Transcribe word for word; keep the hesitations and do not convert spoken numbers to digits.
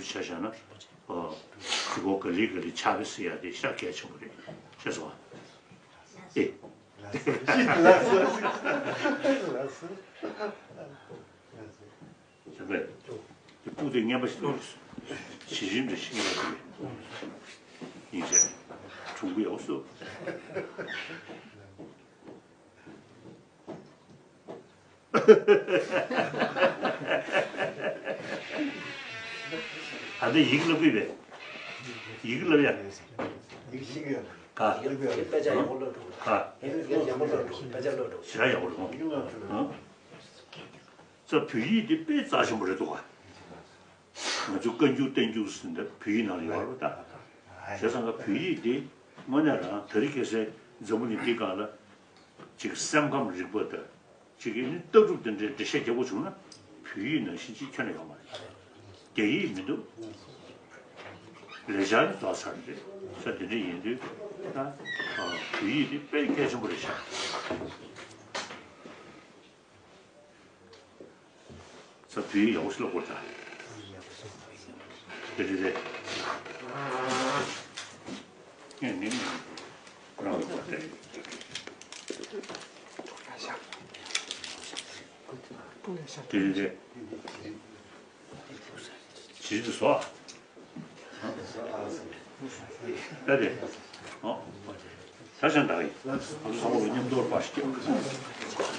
ཆ་བཞག་ན། ཨོ། དུས་འཁོར་ག་ལེ་ག་ལེ་ཆགས་པའི་ཟེར་ཡ་དེ་ཤ་གལ་ཆེན་པོ་རེད། ཤེས་སོང་ཨ། ཨེ། ལགས་སོ། ལགས་སོ། ལགས་སོ། ཡང་པས། དེ་སྤུ་དེ་ངན་པ་ཞིག་ལོས། ཇི་བཞིན་དུ་ཤེས་པ་ཞིག་ཡིན་ཟེར། གྲུང་པོ་ཡག་སོ། ད་ལྟ་ཡིག་ལབ་གི་བས། ཡིག་ལབ་ཡ། ཡིག་ཤེས་ཀྱི་ཡོད། ག་ཡིག་ལབ་ཡ། དཔེ་ཆ་ཡག་པོ་ཀློག་འགྲོ། ག་ཡིག་ཡག་པོ་ཀློག་འགྲོ། དཔེ་ཆ་ཀློག་འགྲོ། ཞེ་དྲག་ཡག་པོ་རེད་ཨང་། ས་བོད་ཡིག་དེ་དཔེ་རྩ་ཆེན་པོ་རེད་འདུག་ག་ང་ཚོ་བཀའ་འགྱུར་བསྟན་འགྱུར་ཟེར་འདི་བོད་ཡིག་ནང་ལ་ཡོད་རེད་ད། བྱས་ཙང་ཀ་བོད་ཡིག་འདི་དངོས་གནས་རང་དེ་རིང་ཁ་སང་འཛམ་བུ་གླིང་འདི་སྒང་ལ་ཅིག་སེམས་ཁམས་རིག་པ་དང་ཅིག་གི་ནི་ལྟ་གྲུབ་དེ་འདྲའི་འགྲེལ་བཤད་རྒྱག་དགོས་བྱུང་ན་བོད་ཡིག་ནང་བཞིན་ཅིག་ཁྱོན་ནས་ཡོད་མ་རེད། རྒྱ་ཡིག་མི་འདུག་ལེགས་སྦྱར་ནི་རྫོགས་ཚར་རེད། ས་དེ་འདྲ་ཡིན་དུས་ད་བོད་ཡིག་འདི་དཔེ་གལ་ཆེན་པོ་རེད་ཤག་ས་བོད་ཡིག་ཡག་པོ་ཞིག་ཀློག་དགོས་ད། དེ་རེད་རེད། ངས་ནི་རང་ལ་བསྐུར་ཏེ། དེ་རེད་རེད། ཇི་ལྟར་བཟོ། ཨ་རེད། ཨོ། ད་ཤང་ད་ཡིན། ང་ཚོ་ཚང་མ་མཉམ་དུ་པར་ཞིག་སྐྱོན།